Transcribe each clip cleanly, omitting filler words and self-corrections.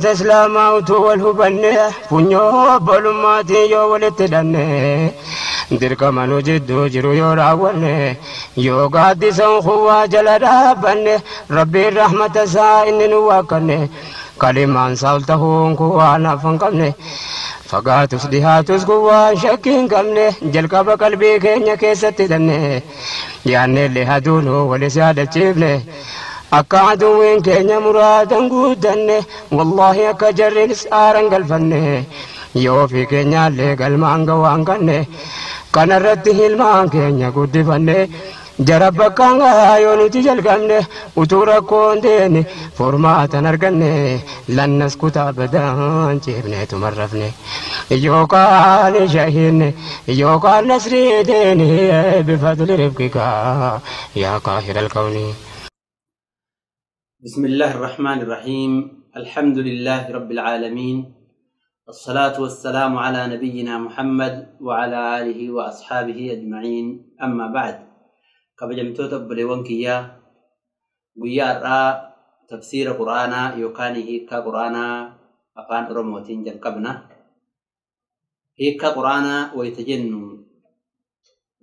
Islaamaa utuu wal hubanne funyoo obbolummaatti yoo walitti hidhanne dirqama nu jidduu jiru yoo raawwanne yoo gaaddisa kuwaa jala dhaabbanne Rabbiin rahmata isaa inni nu waaqanne kalimaan isaa ol tahuun kuwaa naaf hin qabne fagaatus dhihaatus kuwaa shakkii hin qabne jalqaba qalbii keenya keessatti hidhanne yaannellee haduunuu walis yaadachiifne. Akka aduwwiin keenya muraadan guutanne wallaahi akka jarriinis aaran galfanne yoo ofii keenyaallee galmaan gawaan kanne kanarratti hilmaan keenya guddifanne jara bakkaan gahaa yoo nuti jalqabne utuu rakkoon deene furmaatan arganne lannas kutaa badaan ciifneetu marrafne yookaan shahinne yookaan nasrii deene bifadli rifqikaa yaa qaahira alkawnii. بسم الله الرحمن الرحيم. الحمد لله رب العالمين، الصلاة والسلام على نبينا محمد وعلى آله وأصحابه أجمعين، أما بعد. كبجمتوت أبليوانكيا قيا تفسير قرآنا يوكاني هيكا قرآنا أفان أرموتين جلقبنا هيكا قرآنا ويتجنو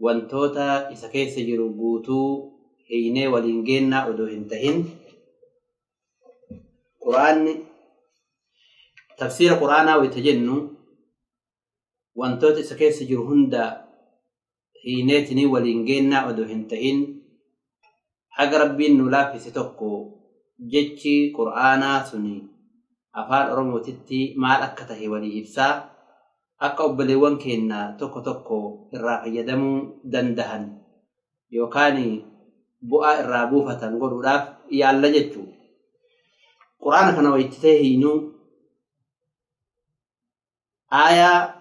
وانتوتا إسكيس جرقوتو هيني ولينجينا أدو هنتهن قرآن تفسير قرآن ويتجنو وانتوت إسكيس جرهندا هينيتني ولينجينا أدو هنتهن حق ربي نلافي ستوكو جتشي قرآنا سني أفعال أرموتتي مع الأكته ولي إبسا أكا أبليوان كينا توكو توكو الراقي يدمو دندهن يوكاني بؤا الرابوفة تنقل راف يالا جتشو قرآن كان ويتتهينو آية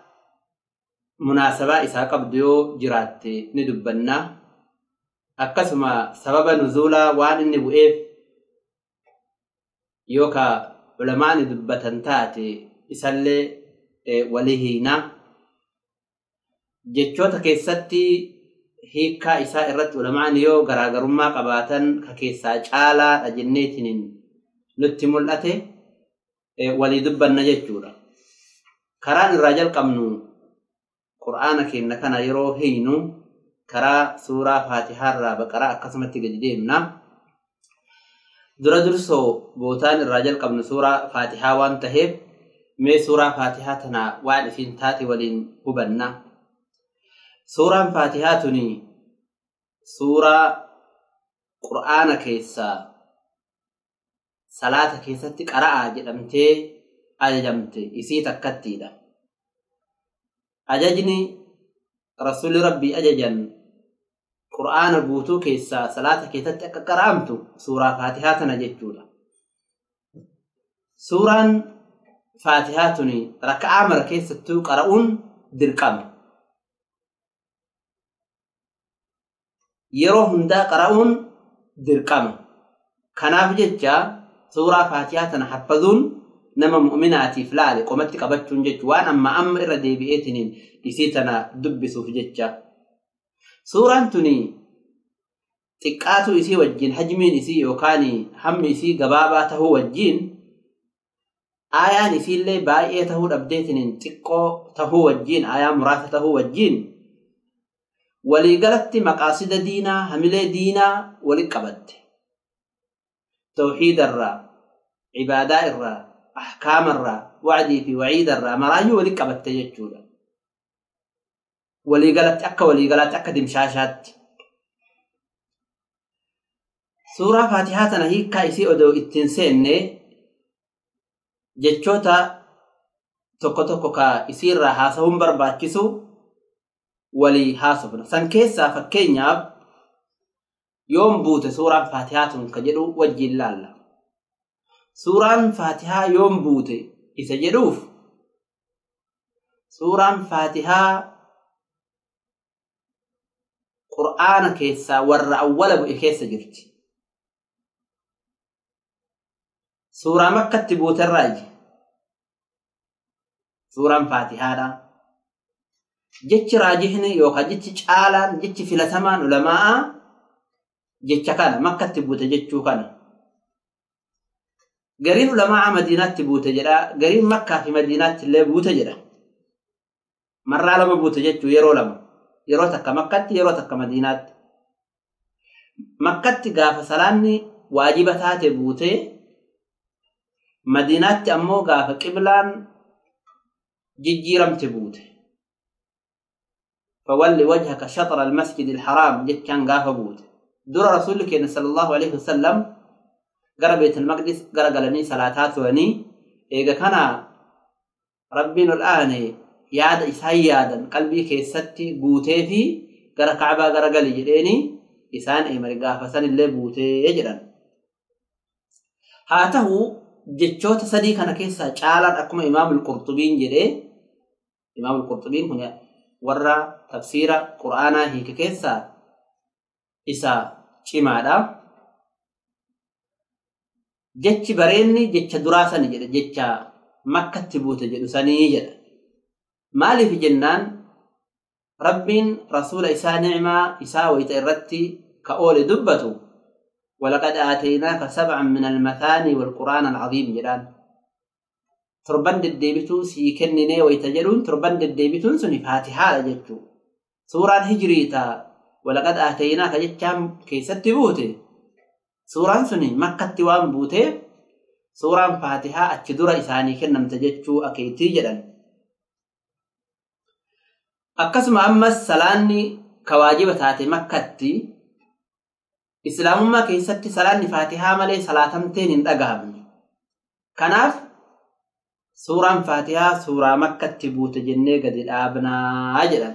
مناسبة إسا قبضيو جرات ندبنا أكسما سبب نزولا وان النبوئف يوكا علماء ندبتن تاتي إسالي وليهينا جتشوتا كيستي هيكا إسا إرت علماء نيو غراغرما قباتن ككيسا جالا أجنيتنين nutti mul'ate walii dubbanna jechuudha. Karaan irraa jalqabnu Qur'aana keenya kana yeroo hiinu karaa suuraa Faatihaa irraa Baqaraa akkasumatti gadi deemna. Dura dursoo bootaan irraa jalqabnu suuraa Faatihaa waan ta'eef mee suuraa Faatihaa tana waan isiin taate waliin hubanna. Suuraan Faatihaa tuni suuraa Qur'aana keessaa salaata keessatti qara'aa jedhamtee ajajamte isii takkattiidha. Ajajni Rasuulli Rabbii ajajan Qur'aana guutuu keessaa salaata keessatti akka qara'amtu suuraa Faatihaa tana jechuudha. Suuraan Faatihaa tuni raka'aa mara keessattuu qara'uun dirqama. Yeroo hundaa qara'uun dirqama. Kanaaf jecha suuraa Faatihaa tana haffazuun nama mu'minaatiif laale qomatti qabachuun jechu waan amma amma irra deebi'eetiniin isii tana dubbisuuf jecha. Suuraan tuni xiqqaatu isii wajjin hajmiin isii yookaan hammi isii gabaabaa tahuu wajjin aayaan isiillee baay'ee tahuu dhabdeetiniin xiqqoo tahuu wajjin aayaa muraasa tahuu wajjin waliigalatti maqaasida diinaa hamilee diinaa walitti qabatte. توحيد الرا عبادة الرا أحكام الرا وعدي في وعيد الرا مرايو ولي قبت يجودا ولي قالت أكا ولي قالت أكا دمشاشات سورة فاتحة هي كايسي أدو التنسين جتشوتا توكو توكو كا يصير هاسهم برباكسو ولي هاسفنا سنكيسا فكينياب يوم بوت سورة فاتحة كجدو وجه الله. سورة فاتحة يوم بوت إذا جدوف سورة فاتحة قرآن كيسا ور أول بو كيسا جرت سورة مكة تبوت الراج سورة فاتحة جتش راجحني يوكا جتش آلان جتش فلسمان علماء jecha kana makkatti buute jechuu kana. Gariin ulamaa Madiinaatti buute jedha. Gariin Makkaa fi Madiinaatti illee buute jedha. Marraa lama buute jechuu yeroo lama. Yeroo takka Makkatti, yeroo takka Madiinaatti. Makkatti gaafa salaanni waajiba taate buute, Madiinaatti ammoo gaafa qiblaan jijjiiramte buute. فولي وجهك شطر المسجد الحرام جتان غافا بوت. در رسولك صلى الله عليه وسلم غرا بيت المقدس غرا غلني صلاتات وني ايغا كان ربنا الآن ياد إسايادا قلبي كيستي بوتي في غرا كعبة غرا غلي جديني إسان إيمري غافا سن اللي بوتي يجران. هاته جتشوت سدي كان كيسا چالان أكما إمام القرطبين جدي. إمام القرطبين هنا warra tafsiira qur'aanaa hiike keessaa isa cimaadha. Jechi bareenni jecha duraa sani jedha, jecha Makkatti buute jedhu sanii jedha. Maaliif jennaan Rabbiin rasuula isaa nicmaa isaa wayita irratti ka oole dubbatu walaqad aataynaaka sab'an min almathaanii waalqur'aana alcaziim jedhaan. Torban deddeebituu sii kenninee wayita jedhuun torban deddeebituun suni faatihaadha jechuu. Suuraan hijriitaa walaqad aataynaaka jechaan keessatti buute suuraan suni Makkatti waan buuteef suuraan faatihaa achi dura isaanii kennamte jechuu akeetii jedhan. Akkasuma ammas salaanni ka waajiba taate Makkatti islaamummaa keessatti salaanni faatihaa malee salaatamteen hin dhagahamne. Kanaaf suuraan faatihaa suuraa Makkatti buute jennee gadi dhaabnaa jedhan.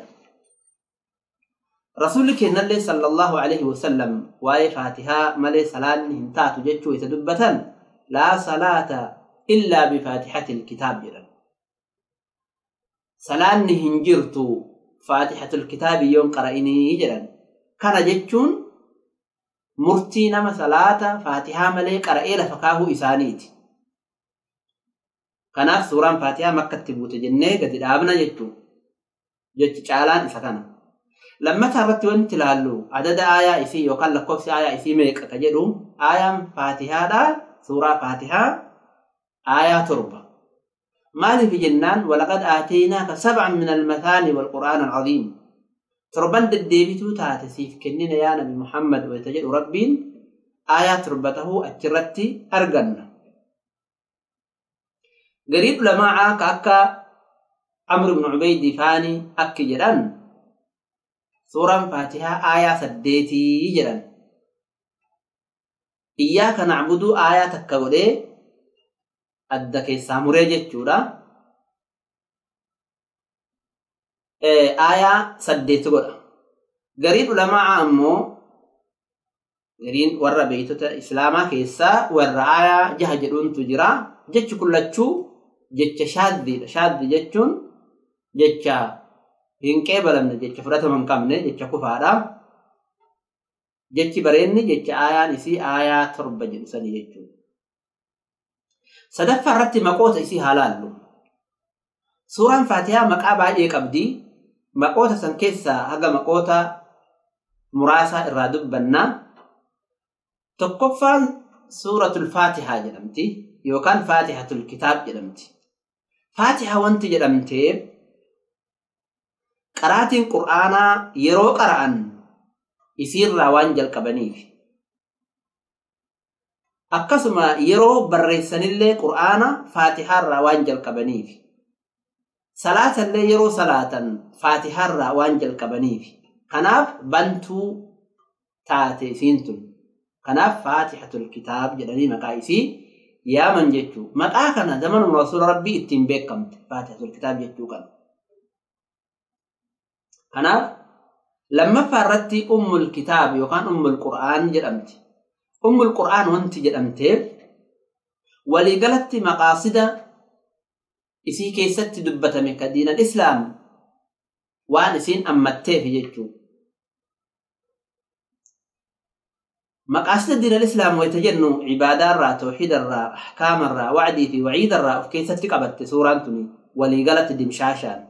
Rasuulli kennallee sallallahu alaihi wasallam waa'ee faatihaa malee salaanni hin taatu jechuu isa dubbatan laa salaata illaa bifaatihatil kitaab jedhan. Salaanni hin jirtu faatihatul kitaabi yoon qara'inii jedhan. Kana jechuun murtii nama salaata faatihaa malee qara'ee lafa kaahuu isaaniiti. Kanaaf suuraan faatihaa Makkatti buute jennee gadi dhaabna jechuu. Jechi caalaan isa kana. Lammataa irratti wanti ilaallu adada aayaa isii yookaan lakkoofsi aayaa isii meeqa ka jedhu aayaan faatihaadha. Suuraa faatihaa aayaa 7. Maaliif jennaan walaqad aataynaaka sab'an min almathaani waalqur'aana alcaziim. Torban deddeebituu taate siif kennina yaa Nabi Muhammad wayita jedhu Rabbiin aayaa 7 tahuu achirratti arganna. Gariin ulamaa ka akka Amr ibn Ubayd faani akki jedhan suuraan faatihaa aayaa 8 jedhan. Iyyaaka na'budu aayaa takka godhee adda keessaa muree jechuudha. Aayaa 8 godha. Gariin ulamaa ammoo gariin warra beektota islaamaa keessaa warra aayaa 6 jedhuuntu jira. Jechi kullachuu jecha shaaddiidha. Shaaddi jechuun jecha hin qeebalamne, jecha fudhatama hin qabne, jecha kufaadha. Jechi bareenni jecha aayaan isii aayaa 7 jedhu sanii jechuudha. Sadaffaa irratti maqoota isii haa laallu. Suuraan faatihaa maqaa baay'ee qabdi. Maqoota san keessaa haga maqoota muraasaa irraa dubbanna. Tokkoffaan suuratul faatihaa jedhamti yookaan faatihatul kitaab jedhamti. Faatihaa wanti jedhamteef qaraatiin qur'aanaa yeroo qara'an isiirraa waan jalqabaniif. Akkasuma yeroo barreessanillee qur'aana faatihaarraa waan jalqabaniif. Salaatallee yeroo salaatan faatihaarraa waan jalqabaniif. Kanaaf bantuu taate isiin tun. Kanaaf faatihatul kitaab jedhanii maqaa isii yaaman jechuu. Maqaa kana zamanuma rasuula rabbii ittiin beekamte faatihatul kitaab jechuu kana. Kanaaf lammaffaa irratti ummul kitaab yookaan ummul qur'aan jedhamti. Ummul qur'aan wanti jedhamteef waliigalatti maqaasida isii keessatti dubbatame ka diinal islaam waan isiin ammatteef jechuu. Maqaasida diinal islaam wayita jennu cibaadaarraa, tawxiidarraa, ahkaamarraa, wacdii fi waciidarraa of keessatti qabatte suuraan tuni waliigalatti dimshaashaan.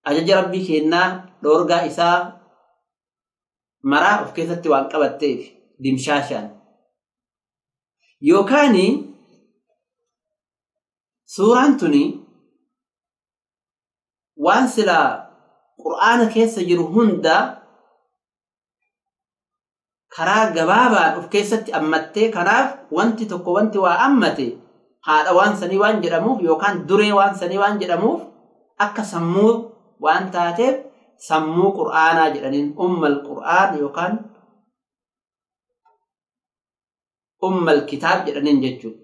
Ajaja rabbii kennaa dhoorgaa isaa maraa of keessatti waan qabatteef dimshaashaan. Yookaan suuraan tuni waan silaa Qur'aana keessa jiru hunda karaa gabaabaan of keessatti ammattee, kanaaf wanti tokko wanti waa ammate haadha waan sanii waan jedhamuuf yookaan duree waan sanii waan jedhamuuf akka sammuu waan taateef sammuu Qur'aanaa jedhaniin ummal Qur'aan yookaan ummal kitaab jedhaniin jechuudha.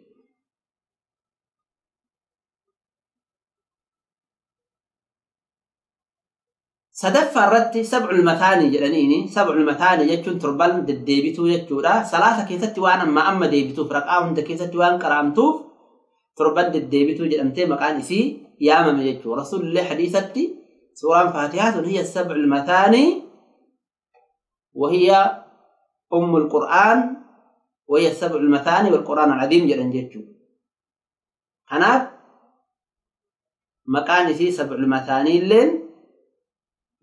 Sadaffaa irratti sab'ul mataanii jedhaniini. Sab'ul mataanii jechuun torban deddeebituu jechuudha. Salaata keessatti waan amma amma deebituuf, raqaa hunda keessatti waan qaraamtuuf torban deddeebituu jedhamtee maqaan isii yaamame jechuudha. Rasuulillee hadiisatti suuraan Faatihaa tun hiya sab'ul mataanii wahiya ummul Qur'aan wahiya sab'ul mataanii wal Qur'aan al-aziim jedhan jechuudha. Kanaaf maqaan isii sab'ul mataanii illeen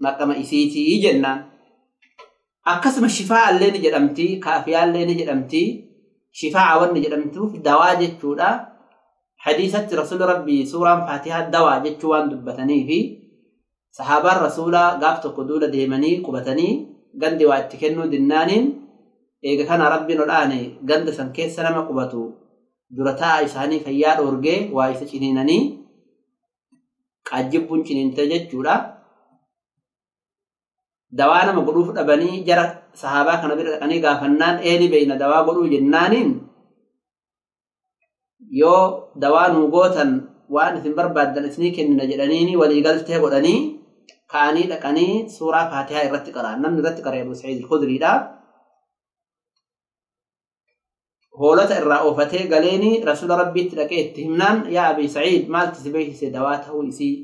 maqama isiitii jennaan. Akkasuma shifaa illee ni jedhamti, kaafiyaa illee ni jedhamti. Shifaa wanni jedhamtuuf dawaa jechuudha. Hadiisatti Rasuulli Rabbii suuraan Faatihaa dawaa jechuu waan dubbatanii fi sahaabaan Rasuulaa gaaf tokko duula deemanii qubatanii gandi waa itti kennuu dinnaaniin eega kana Rabbiin odhaane ganda san keessa nama qubatu dura taa'a isaanii fayyaa dhoorgee waa isa ciniinanii qaajjibbuun ciniinte jechuudha. Dawaa nama godhuuf dhabanii jara sahaabaa kana bira dhaqanii gaafannaan eeni beeyna dawaa godhuu jennaaniin yoo dawaa nuu gootan waan isin barbaaddan isinii kennina jedhaniini waliigaltee godhanii ka'anii dhaqanii suuraa Faatihaa irratti qara'an. Namni irratti qara'e Abu Sa'iid al-Khudriidha. Hoolota irraa oofatee galeeni Rasuula Rabbiitti dhaqee itti himnaan yaa Abi Sa'iid maaltu si beeksise dawaa ta'uu isii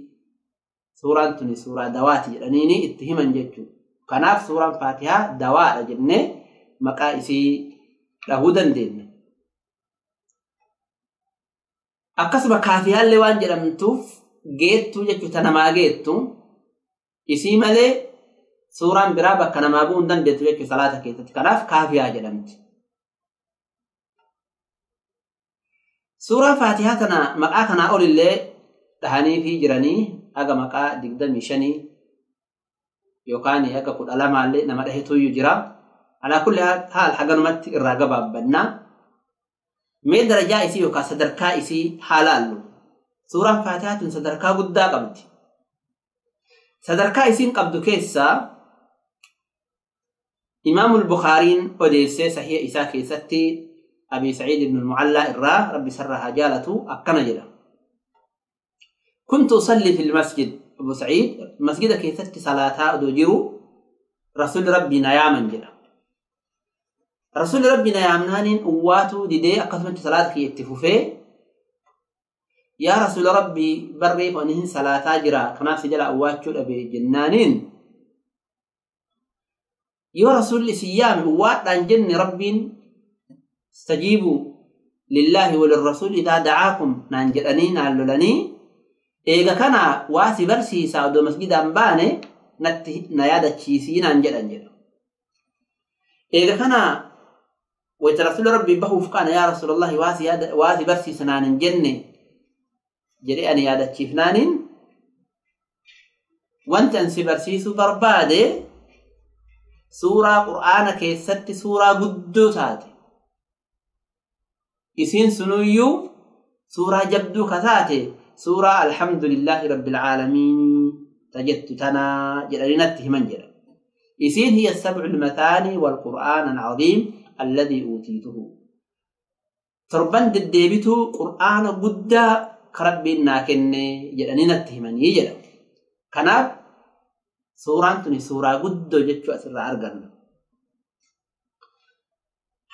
suuraan tuni suuraa dawaati jedhaniini itti himan jechuudha. Kanaaf suuraan Faatihaa dawaadha jennee maqaa isii dhahuu dandeenya. Akkasuma kaafiyaallee waan jedhamtuuf geettuu jechuudha, namaa geettu isii malee suuraan biraa bakka namaa bu'uu hin dandeettu jechuudha salaata keessatti. Kanaaf kaafiyaa jedhamti. Suuraa Faatihaa tana maqaa kanaa olillee dhahanii fi jiranii haga maqaa 25 yookaan haga 12 illee nama dhahetuyyuu jira. Alaa kulli haal haganumatti irraa gabaabbannaa. Mee darajaa isii yookaan sadarkaa isii haa laallu. Suuraan Faatihaa tun sadarkaa guddaa qabdi. Sadarkaa isiin qabdu keessaa Imaamul Bukhaariin odeessee sahiha isaa keessatti Abi Sa'iid ibn al-Mu'allaa irraa Rabbi sarara haa jaalatu akkana jedha. Kuntu usalli fil masjid. Abu Sa'iid masjida keessatti salaataa odoo jiru Rasuulli Rabbii na yaaman jedha. Rasuulli Rabbii na yaamnaaniin uwwaatuu didee akkasumatti salaata kiyya itti fufee yaa Rasuula Rabbii barreef ani hin salaataa jira kanaaf si jala uwwaachuu dhabe jennaaniin yoo Rasuulli si yaame uwwaadhaan jenne Rabbiin istajiibuu lillaahi walirrasuul idaa da'aakum naan jedhanii naan lolanii eega kana waa si barsiisaa odoo masjidaan baane natti na yaadachiisii naan jedhan jedha. Eega kana wayita Rasuulli Rabbii bahuuf kaana yaa Rasuulallahi waa si barsiisa naan hin jenne jedhee ani yaadachiifnaaniin wanti an si barsiisuu barbaade suuraa Qur'aana keessatti suuraa guddoo taate isiin sunuyyuu suuraa jabduu ka taate suuraa alhamdulillahi rabbil aalamiin tajettu tanaa jedhanii natti himan jedha. Isiin hiya sab'ul mataanii wal qur'aan al-aziim alladhii uutiituhu. Torban deddeebituu qur'aana guddaa ka Rabbiin naa kenne jedhanii natti himanii jedha. Kanaaf suuraan tuni suuraa guddoo jechuu asirraa arganna.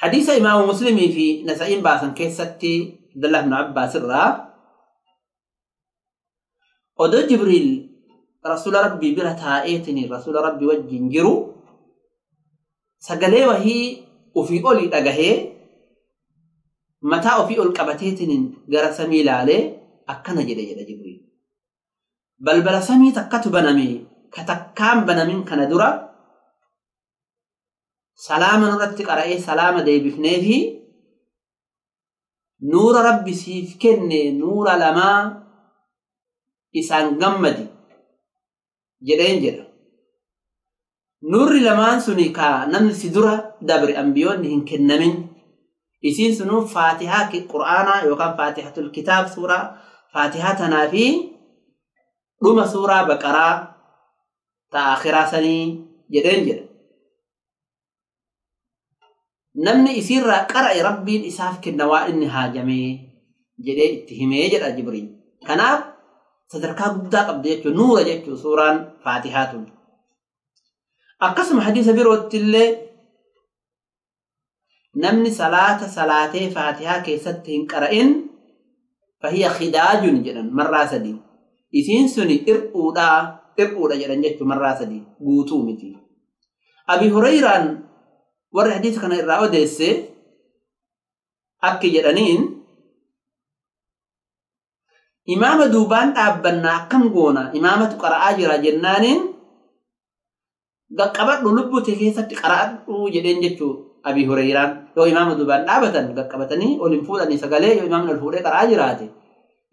Hadiisa Imaamu Muslimii fi Nasa'iin baasan keessatti Abdullah ibn Abbaas irraa odoo Jibriil Rasuula Rabbii bira taa'eetiin Rasuula Rabbii wajjin jiru sagalee wahii ofii olii dhagahee mataa ofii ol qabateetiin gara samii ilaalee akkana jedhe jedha Jibriil. Balbala samii takkatu baname ka takkaan banamin kana dura salaama nurratti qara'ee salaama deebifnee fi Nuura Rabbi siif kenne nuura lamaa isaan gammadi jedheen jedha. Nuurri lamaan suni ka namni si dura dabre ambiyoonni hin kennamin. Isiin sunuu Faatihaa Qur'aanaa yookaan Faatihatul Kitaab suuraa Faatihaa tanaa fi dhuma suuraa Baqaraa ta akhiraa sanii jedheen jedha. Namni isiirraa qara'e Rabbiin isaaf kenna waa inni haajamee jedhee itti himee jedha Jibriil. Kanaaf sadarkaa guddaa qabdi jechuun nuura jechuun suuraan Faatihaa tun. Akkasuma hadiisa birootti illee namni salaata salaatee Faatihaa keessatti hin qara'in fahiya khidaajun jedhan marraa sadii. Isiin suni ir'uudha jedhan jechuun marraa sadii guutuu miti. Abi Hurayraan warri hadiisa kana irraa odeesse akki jedhaniin imaama duubaan dhaabbannaa akkam goona imaamatu qara'aa jira jennaaniin qaqqabadhu lubbuu tee keessatti qara'adhu jedheen jechuu Abi Hurayraan. Yoo imaama duubaan dhaabatan qaqqabatanii ol hin fuudhanii sagalee yoo imaamni ol fuudhee qara'aa jiraate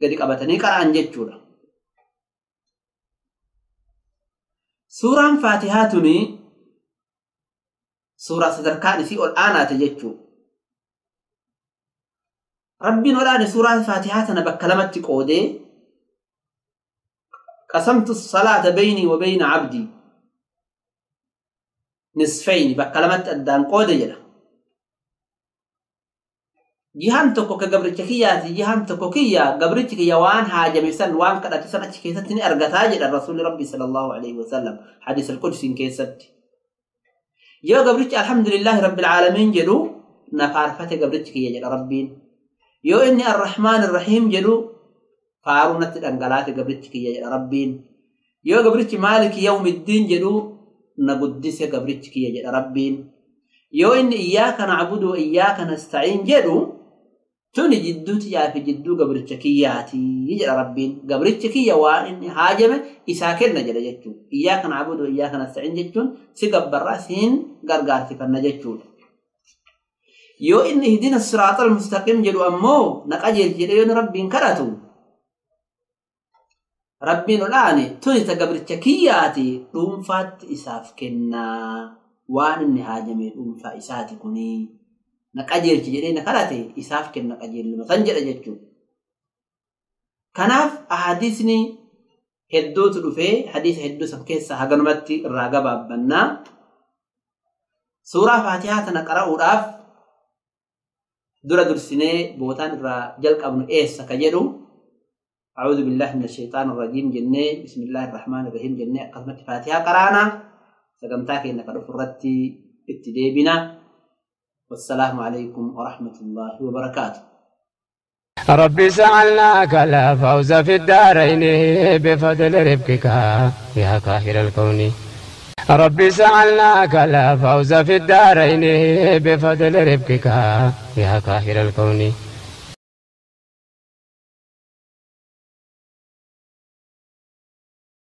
gadi qabatanii qara'an jechuudha. Suuraan Faatihaa tuni suuraa sadarkaan isii ol aanaate jechuudha. Rabbiin ol aane suuraa Faatihaa tana bakka lamatti qoodee qasamtu salaata beynii wa beyna abdii nisfayni bakka lamatti addaan qoode jedha. Jihaan tokko ka gabricha kiyyaati, jihaan tokko kiyya gabrichi kiyya waan haajame san waan kadhate san achi keessatti ni argataa jedha Rasuulli Rabbi sallallahu alaihi wasallam hadiis al-Qudsiin keessatti. Yoo gabrichi alhamdulillahi rabbil aalamiin jedhu na faarfate gabrichi kiyya jedha Rabbiin. Yoo inni arrahmaan irrahiim jedhu faaruu natti dhangalaate gabrichi kiyya jedha Rabbiin. Yoo gabrichi maaliki yawmiddiin jedhu na guddise gabrichi kiyya jedha Rabbiin. Yoo inni iyyaaka na'budu wa iyyaaka nasta'iin jedhu tuni jidduu tiyyaa fi jidduu gabricha kiyyaati jedha Rabbiin. Gabrichi kiyya waan inni haajame isaa kenna jedha jechuudha. Iyyaaka na'budu wa iyyaaka nasta'iin jechuun si gabbarraa siin gargaarsifanna jechuudha. Yoo inni ihdina siraatal mustaqiim jedhu ammoo na qajeelchi jedhee yoo Rabbiin kadhatu Rabbiin ol aane tuni ta gabricha kiyyaati dhuunfaatti isaaf kennaa waan inni haajame dhuunfaa isaati kunii. Na qajeelchi jedhee na kadhate isaaf kenna qajeeluma san jedha jechuudha. Kanaaf ahadiisni hedduutu dhufee hadiisa hedduu san keessa haganumatti irraa gabaabbannaa. Suuraa Faatihaa tana qara'uudhaaf dura dursinee bootaan irraa jalqabnu eessa ka jedhu أعوذ بالله من الشيطان الرجيم جنة بسم الله الرحمن الرحيم جنة akkasumatti Faatihaa qaraana sagantaa keenya ka dhufu irratti itti deebina. والسلام عليكم ورحمة الله وبركاته. ربي سألناك لا فوز في الدارين بفضل ربك يا قاهر الكون. ربي سألناك لا فوز في الدارين بفضل ربك يا قاهر الكون.